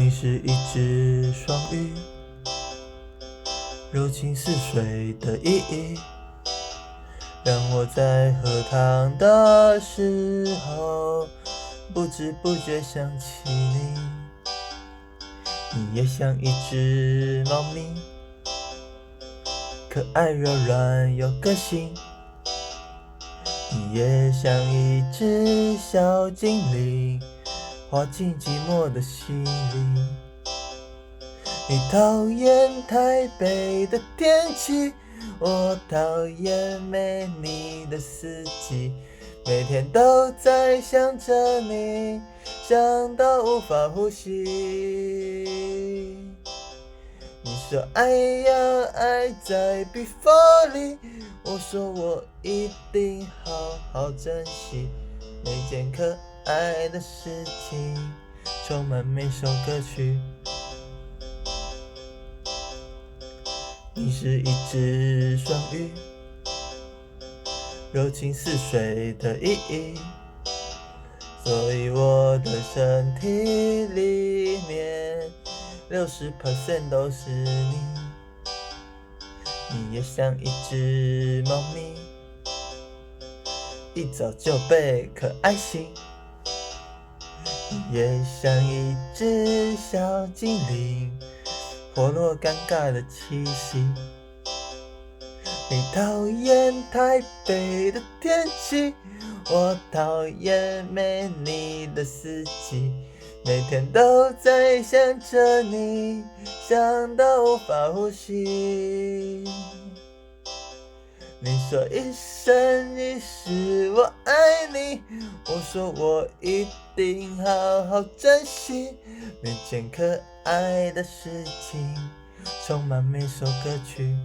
你是一隻雙魚，柔情似水的意義，讓我在喝湯的時候，不知不覺想起你。你也像一隻貓咪，可愛柔軟有個性。你也像一隻小精靈，滑進寂寞的心裡。你討厭台北的天氣，我討厭沒你的四季，每天都在想著你，想到無法呼吸。你說愛要愛在避風裡，我說我一定好好珍惜每件可愛的事情，充滿每首歌曲。你是一隻雙魚，柔情似水的意義，所以我的身體裡面60% 都是你。你也像一隻貓咪，一早就被可愛醒。你也像一隻小精靈，活絡尷尬的氣息。你討厭台北的天氣，我討厭沒你的四季，每天都在想著你，想到無法呼吸。你說一生一世我愛你，我說我一定好好珍惜每件可愛的事情，充滿每首歌曲。